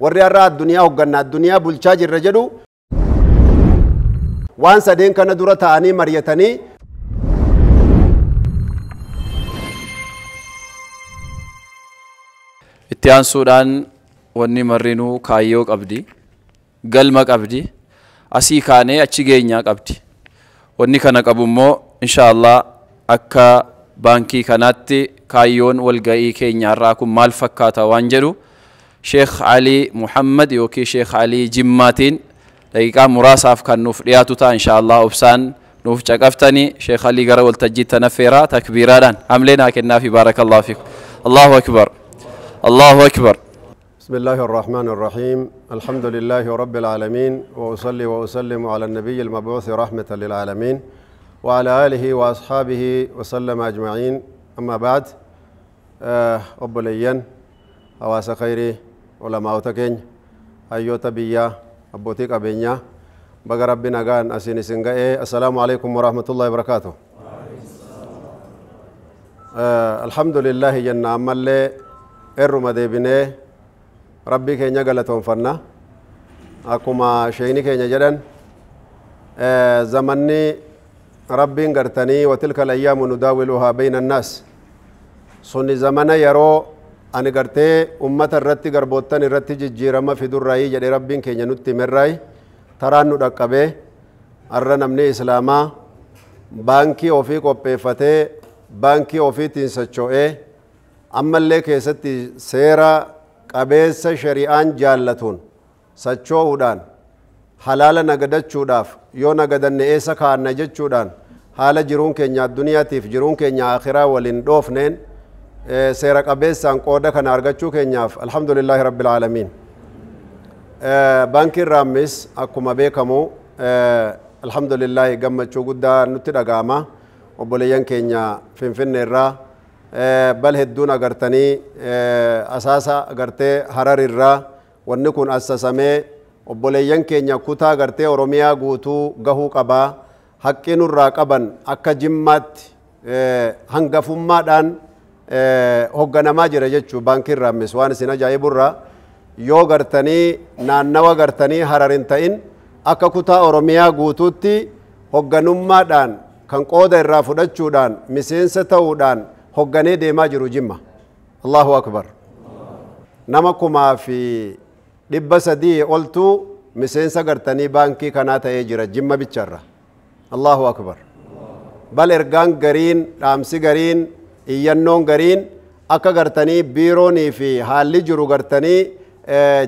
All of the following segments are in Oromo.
Warri har'a addunyaa hoogganna addunyaa bulchaa jirra jedhu waan sadeen kana dura ta'anii mari'atanii Itti aansuudhaan wanni marrinuu kaayyoo qabdi, galma qabdi, asii kaanee achi geenyaa qabdi. Wanni kana qabu immoo inshaallah akka baankii kanaatti kaayyoon walga'ii keenyaarraa kun maal fakkaata waan jedhu Sheekh Alii Muhammad yookiin Sheekh Alii Jimmaatiin daqiiqaa muraasaaf kan nuuf dhiyaatu ta'a inshaallah obsaan nuuf caqaftanii Sheekh Alii gara waltajjiitti tanaffeeraa takbiiraadhaan hamlee naa kennaafi baarakallahu fiikum. Allahu akbar. Allahu akbar. بسم الله الرحمن الرحيم الحمد لله رب العالمين وأصلي وأسلم على النبي المبعوث رحمة للعالمين وعلى آله وأصحابه وسلم أجمعين أما بعد أبوليين hawaasa khayrii ulamaa'ota keenya hayyoota biyyaa abbootii qabeenyaa baga rabbi nagaan asiin isin ga'ee assalaamu alaikum warahmatullahi wabarakaatu alhamdulillahi jenna ammallee erruma deebinee rabbii keenya galatoonfanna akkuma sheeyni keenya jedhan zamanni rabbiin gartanii watilka alayyaamu nudaawiluhaa bayna annaas sunni zamana yeroo ani gartee ummata irratti garboottan irratti jijjiirama fidurraayii jedhe rabbiin keenya nutti himerraayi taraan nu dhaqqabee arra namni islaamaa baankii ofii qopheeffatee baankii ofiitiin socho'ee ammallee keessatti seera qabeessa shari'aan jaallatuun socho'uudhaan halaala nagadachuudhaaf yoo nagadanne eessa kaa'anna jechuudhaan haala jiruun keenya addunyaatiif jiruun keenya akhiraa waliin dhoofneen seera qabeessaan qooda kana argachuu keenyaaf alhamdulillahi rabbil aalamiin. Baankiin Raammis akkuma beekamu alhamdulillahi gammachuu guddaa nutti dhaga'ama obboleeyyan keenya Finfinnee irraa bal hedduun agartanii asaasa agartee Harar irraa wanni kun assasamee obboleeyyan keenya kutaa agartee Oromiyaa guutuu gahuu qabaa haqqii nurraa qaban akka Jimmaatti hangafummaadhaan hogganamaa jira jechuu baankiin Raammis waan isin ajaa'iburraa yoo gartanii naannawa gartanii Harar hin ta'in akka kutaa Oromiyaa guutuutti hogganummaadhaan kan qooda irraa fudhachuudhaan miseensa ta'uudhaan hogganee deemaa jiru Jimma. Allahu akbar. Nama 3,300 oltu miseensa gartanii baankii kanaa ta'ee jira Jimma bicharra. Allahu akbar. Bal ergaan gariin dhaamsi gariin iyyannoon gariin akka gartanii biiroonii fi haalli jiru gartanii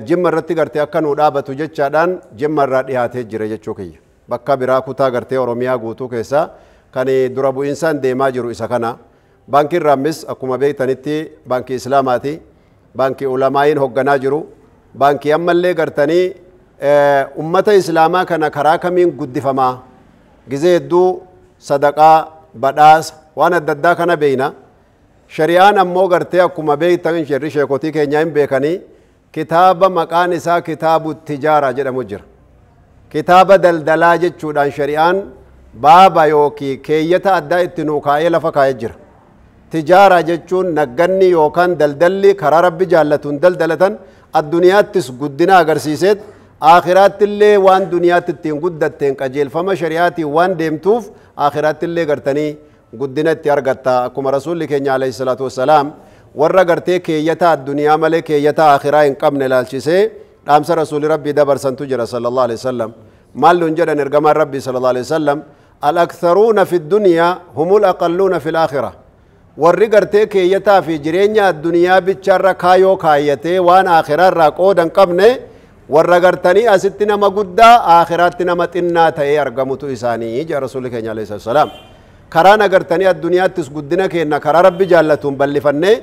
Jimma irratti gartee akka nuu dhaabatu jechaadhaan Jimma irraa dhiyaatee jira jechuu kiyya. Bakka biraa kutaa gartee Oromiyaa guutuu keessa kan dura bu'iinsaan deemaa jiru isa kana. Baankiin Raammis akkuma beektanitti baankii Islaamaati. Baankii ulamaa'iin hoogganaa jiru. Baankii ammallee gartanii ummata Islaamaa kana karaa kamiin guddifamaa? Gizee hedduu sadaqaa, badhaasa waan adda addaa kana beeyna. Shari'aan ammoo gartee akkuma beektan sherri sheekotii keenyaa hin beekanii kitaaba maqaan isaa kitaabu tijaaraa jedhamu jira. Kitaaba daldalaa jechuudhaan shari'aan baaba yookiin keeyyata addaa itti nuu kaa'ee lafa kaa'ee jira. Tijaara jechuun nagganni yookaan daldalli karaa rabbi jaallatuun daldalatan addunyaattis guddina agarsiiseet aakhiraatti illee waan duniyaatti ittiin guddatteen qajeelfama shari'aatiin waan deemtuuf aakhiraatti illee gartanii guddina itti argatta. Akkuma rasuulli keenya alayhi salaatu wassalaam warra gartee keeyyata addunyaa malee keeyyata aakhiraa hin qabne ilaalchisee dhaamsa rasuulli rabbii dabarsantu jira sallallahu alayhi wasallam. Maal nuun jedhan ergamaan rabbii sallallahu alayhi wasallam al-aktharuuna fi ddunyaa humul aqalluuna fi l-aakhira. Warri gartee keeyyataa fi jireenya addunyaa bicharra kaayoo kaayyatee waan aakhiraarraa qooda hin qabne warra gartanii asitti nama guddaa aakhiraatti nama xinnaa ta'ee argamutu isaanii jedha rasuulli keenya alayhi salaam. Karaan agartanii addunyaattis guddina keenya karaa rabbi jaallatuun bal'ifannee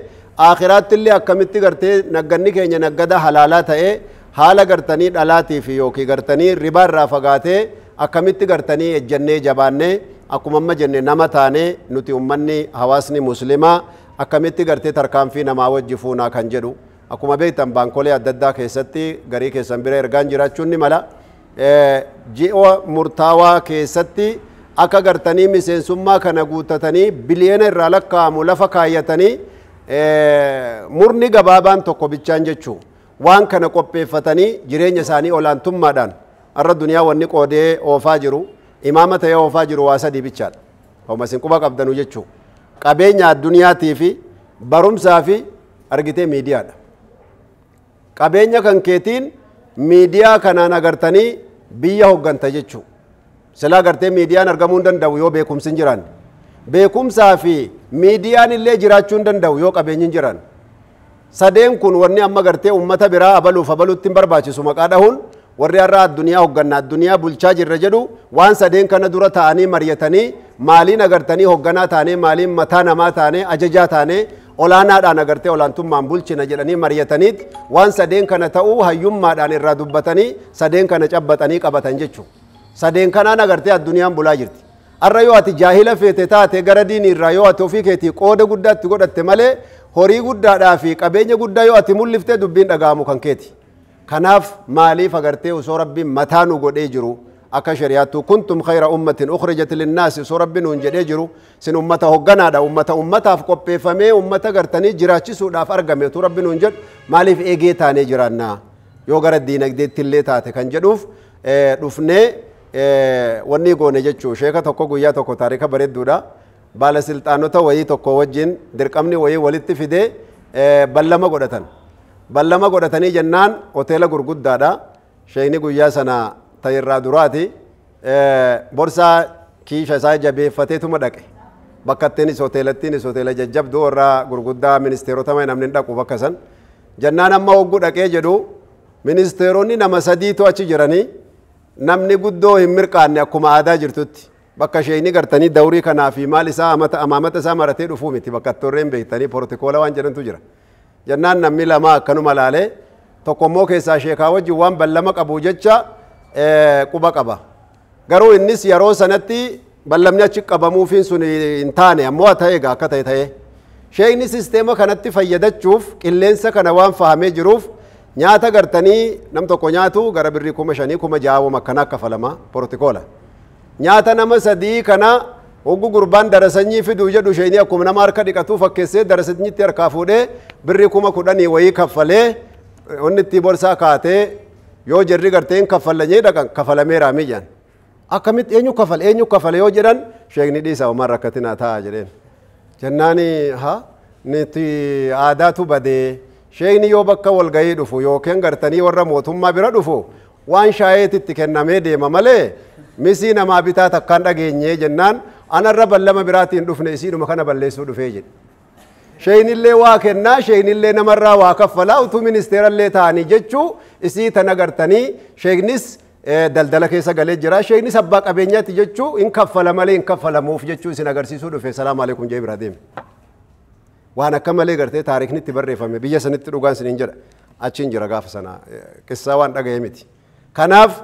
aakhiraatti illee akkamitti gartee nagganni keenya naggada halaalaa ta'ee haala gartanii dhalaatii fi yookiin gartanii ribaa irraa fagaatee akkamitti gartanii ejjennee jabaannee akkuma amma jenne nama taanee nuti ummanni hawaasni muslimaa akkamitti gartee tarkaanfii namaa wajji fuunaa kan jedhu akkuma beektan baankolee adda addaa keessatti garii keessan bira ergaan jiraachuun ni mala. Ji'a murtaawaa keessatti akka gartanii miseensummaa kana guuttatanii biliyoona irraa lakkaa'amu lafa kaayyatanii murni gabaabaan tokko bichaan jechuu Waan kana qopheeffatanii jireenya isaanii olaantummaadhaan arra duniyaa wanni qoodee oofaa jiru imaama ta'ee oofaa jiru waa sadii bichaadha. Homa isin quba qabdanuu jechuu. Qabeenya addunyaatii fi barumsaa fi argitee miidiyaadha. Qabeenya kan keetiin miidiyaa kanaan agartanii biyya hogganta jechuu. Silaa agartee miidiyaan argamuu hin danda'u yoo beekumsi hin jiraanne. Beekumsaa fi miidiyaan illee jiraachuu hin danda'u yoo qabeenyi hin jiraanne. Sadeen kun wanni amma gartee ummata biraa abaluuf abaluutti hin barbaachisu maqaa dhahuun warri har'a addunyaa hogganna addunyaa bulchaa jirra jedhu waan sadeen kana dura ta'anii mari'atanii maaliin agartanii hogganaa taanee maaliin mataa namaa taanee ajajaa taanee olaanaadhaan agartee olaantummaan bulchina jedhanii mari'ataniit waan sadeen kana ta'uu hayyummaadhaan irraa dubbatanii sadeen kana cabbaxanii qabatan jechuudha. Sadeen kanaan agartee addunyaan bulaa jirti. Har'a yoo ati jaahila feete taate gara diinii irraa yoo ati ofii keetii qooda guddaatti godhatte malee horii guddaadhaa fi qabeenya guddaa yoo ati mul'iftee dubbiin dhaga'amu kan keeti. Kanaaf maaliif agartee osoo rabbiin mataa nu godhee jiru akka shari'aattu kuntum khayra ummatin ukhrijat linnaasi osoo rabbiin nuun jedhee jiru sin ummata hogganaadha ummata ummataaf qopheeffamee ummata gartanii jiraachisuudhaaf argame utuu rabbiin nuun jedhu maaliif eegee taanee jiraannaa yoo gara diinagdeetti illee taate kan jedhuuf dhufnee wanni goone jechuu sheeka tokko guyyaa tokko taarika bareedduudha. Baala silxaanota wayii tokko wajjin dirqamni wayii walitti fidee ballama godhatan. Ballama godhatanii jennaan hoteela gurguddaadha. Sheekni guyyaa sana ta'irraa duraati. Borsaa kiisha isaa jabeeffateetuma dhaqe. Bakka ittiinis hoteelattiinis hoteela jajjabduu warra gurguddaa ministeerota namni hin dhaqu bakka san. Jennaan amma hogguu dhaqee jedhu ministeeronni nama sadiitu achi jiranii namni guddoo hin mirqaanne akkuma aadaa jirtutti. Bakka sheekni gartanii dawrii kanaa fi maal isaa amaamata isaa maratee dhufuu miti bakka torreen beektanii poortikoola waan jedhantu jira. Jennaan namni lama akkanuma laalee tokkommoo keessaa sheekaa wajjin waan ballama qabu jecha quba qaba. Garuu innis yeroo sanatti ballamni achi qabamuufiin sun hin taane ammoo haa ta'e egaa akka ta'e ta'e. Sheekni sisteema kanatti fayyadachuuf qilleensa kana waan fahamee jiruuf nyaata gartanii nam tokko nyaatu gara birrii 5,000 6,000 akkanaa kaffalama poortikoola. Nyaata nama sadii kana hoggu gurbaan darasanyii fiduu jedhu sheekni akkuma nama harka dhiqatuu fakkeessee darasanyiitti harkaa fuudhee birrii 10,000 wayii kaffalee wanni itti borsaa kaatee yoo jarri garteen kaffalanyee dhaqan kaffalameera miyyaan. Akkamitti eenyu kaffale eenyu kaffale yoo jedhan sheekni dhiisaa homaan rakkatinaa ta'a jedheen. Jennaani haa nuti aadaatu badee sheekni yoo bakka walgahii dhufu yookiin gartanii warra mootummaa bira dhufu waan shaayeetitti kennamee deema malee misii namaa bitaa takkaan dhageenyee jennaan anarra ballama biraatiin dhufne isiidhuma kana balleessuu dhufee jedhe. Sheeknillee waa kennaa sheeknillee namarraa waa kaffalaa utuu ministeerallee ta'anii jechuu isii tana gartanii sheeknis daldala keessa galee jira sheeknis abbaa qabeenyaatti jechuu hin kaffala malee hin kaffalamuuf jechuu isin agarsiisuu dhufe salaamu alaikum jee biraa deeme. Waan akka malee gartee taarikni itti barreeffame biyya sanitti dhugaan isiniin jedha achiin jira gaafa sana qissaa waan dhaga'ee miti. Kanaaf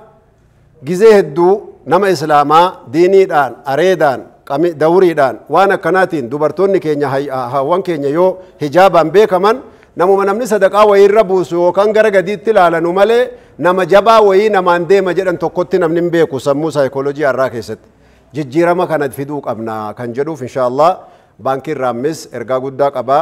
gizee hedduu nama islaamaa diiniidhaan areedaan dawriidhaan waan akkanaatiin dubartoonni keenya hawwan keenya yoo hijaabaan beekaman namuma namni sadaqaa wayiirra buusu yookaan gara gadiitti ilaalanu malee nama jabaa wayii namaan deema jedhan tokkotti namni hin beeku sammuu saayikooloojii har'aa keessatti. Jijjiirama kana fiduu qabna kan jedhuuf inshaallah baankiin raammis ergaa guddaa qaba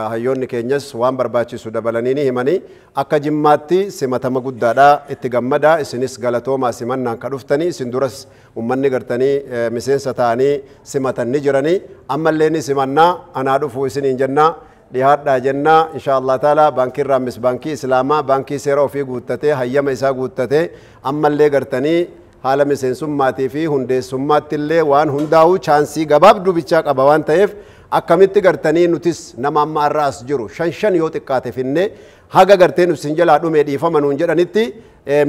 hayyoonni keenyas waan barbaachisu dabalanii ni himanii akka jimmaatti simatama guddaadha itti gammada isinis galatoomaa simannaan ka dhuftanii isin duras ummanni gartanii miseensa ta'anii simatan ni jiranii ammallee ni simannaa anaa dhufuu isiniin jennaa dhihaadhaa jennaa inshaallah taala baankiin raammis baankii islaamaa baankii seera ofii guuttatee hayyama isaa guuttatee ammallee gartanii haala miseensummaatii fi hundeessummaatti illee waan hundaa'u chaansii gabaabduu bichaa qaba waan ta'eef akkamitti gartanii nutis nama amma har'a as jiru shan shan yoo xiqqaate finne haga gartee nu isin jalaa dhume dhiifama nuun jedhanitti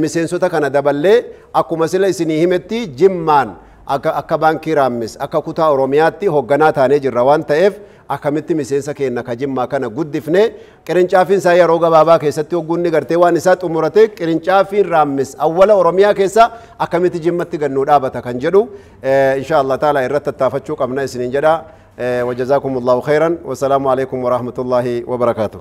miseensota kana daballee akkuma sila isinii himetti jimmaan akka baankii raammis akka kutaa oromiyaatti hoogganaa taanee jirra waan ta'eef akkamitti miseensa keenya ka jimmaa kana guddifne qirincaafiin isaa yeroo gabaabaa keessatti hogguunni gartee waan isaa xumurate qirincaafiin raammis awwala oromiyaa keessa akkamitti jimmatti gannuu dhaabata kan jedhu insha Allah taala irratti tattaafachuu qabna isiniin jedha. وجزاكم الله خيرا والسلام عليكم ورحمة الله وبركاته.